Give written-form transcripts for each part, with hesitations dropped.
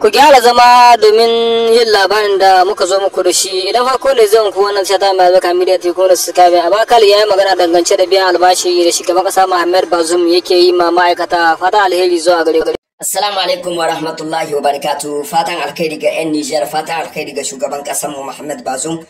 Ku gyara zama domin yin labarin da muka zo muku da shi. Idan farko ne zan ku wannan chata mai albarka media TV kuma da subscribe. Abakali ya yi magana dangance da biyan albashi da shugaban kasa Muhammad Bazoum yake yi ma ma'aikata. Fata alheri zuwa gare ku. Assalamu alaikum wa rahmatullahi wa barakatuh. Fatan alkhairi ga 'yan Nijar, fatan alkhairi ga shugaban ƙasar mu Muhammad Bazoum.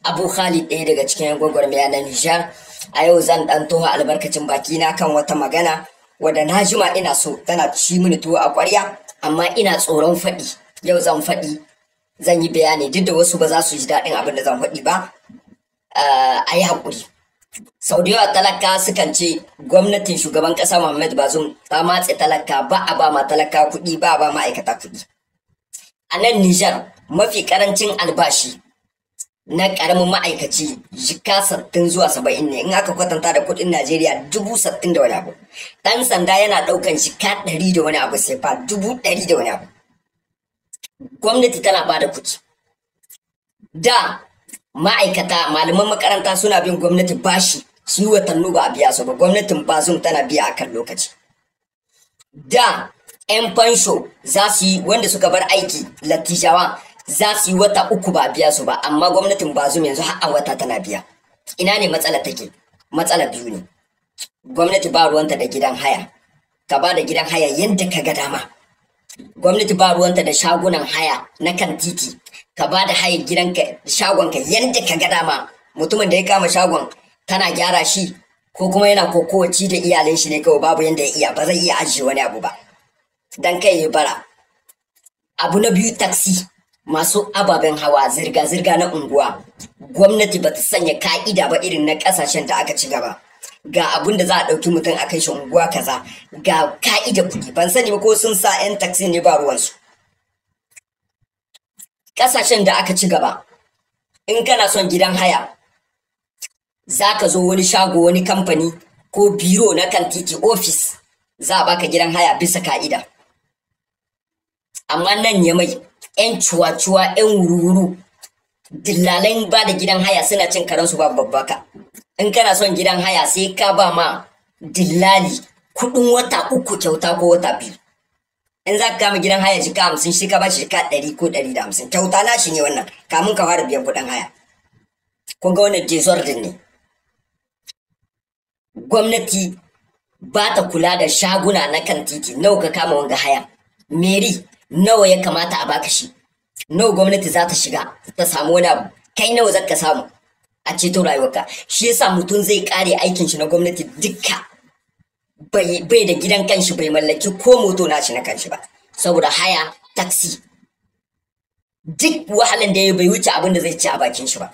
Abu Khalid ɗaya daga cikin 'yan gwagwarmaya na Nijar. A yau zan ɗan toha albarkacin bakina kan wata magana wadda na jima ina so tana ci mini tuwo a ƙwarya, amma ina tsoron faɗi. Yau zan faɗi, zan yi bayani duk da wasu ba za su ji daɗin abin da zan faɗi ba. A yi haƙuri. Sau da yawa talaka sukan ce gwamnatin shugaban ƙasa Muhammad Bazoum ta matse talaka, ba a ba ma talaka kuɗi, ba a ba ma'aikata kuɗi. A nan Nijar mafi ƙarancin albashi na ƙaramin ma'aikaci jika 60 zuwa 70 ne, in aka kwatanta da kuɗin Najeriya 60,000 da wani abu. Ɗan sanda yana ɗaukan jika 100 da wani abu, sai fa 100,000 da wani abu. Gwamnati tana ba da kuɗi. Da ma'aikata, malaman makaranta suna bin gwamnati bashi su yi watanni ba a biya su ba, gwamnatin Bazoum tana biya akan lokaci. Da 'yan fansho za su yi, wanda suka bar aiki lattijawa za su yi wata 3 ba a biya su ba, amma gwamnatin Bazoum yanzu har a wata tana biya. Ina ne matsala take? Matsala biyu ne. Gwamnati ba ruwanta da gidan haya, ka ba da gidan haya yadda ka ga dama. Gwamnati ba ruwanta da shagunan haya na kan titi, ka ba da hayar gidanka, shagonka yadda ka ga dama. Mutumin da ya kama shagon tana gyara shi ko kuma yana kokowa ci da iyalin shi ne kawai, babu yadda ya iya, ba zai iya ajiye wani abu ba dan kai ya bara. Abu na biyu, taksi, masu ababen hawa zirga-zirga na unguwa, gwamnati ba ta sanya ka'ida ba irin na kasashen da aka ci gaba. Ga abun da za a ɗauki mutum a kai shi unguwa kaza, ga ka'ida kuɗi. Ban sani ba ko sun sa 'yan taksi ne ba ruwansu. Ƙasashen da aka ci gaba, in kana son gidan haya, za ka zo wani shago, wani kamfani ko biro na kan titi, ofis, za a baka gidan haya bisa ka'ida. Amma nan ya mai 'yan cuwa-cuwa, 'yan wuru-wuru, dillalan ba da gidan haya suna cin karensu ba babbaka. In kana son gidan haya sai ka ba ma dillali kuɗin wata 3 kyauta ko wata 2. In za ka kama gidan haya jika 50, shi ka ba shi jika 100 ko 150 kyauta na shi ne wannan, kamun ka fara biyan kuɗin haya. Kun ga wannan disorder ne. Gwamnati ba ta kula da shaguna na kan titi. Nawa ka kama wanga haya? Meri nawa ya kamata a baka shi? Nawa gwamnati za ta shiga ta samu wani abu? Kai nawa za ka samu a ceto rayuwarka? Shi yasa mutum zai kare aikin shi na gwamnati dukka bai da gidan kanshi, bai mallaki ko moto nashi na kanshi ba, saboda haya taksi. Duk wahalan da ya bai wuce abin da zai ci a bakin shi ba.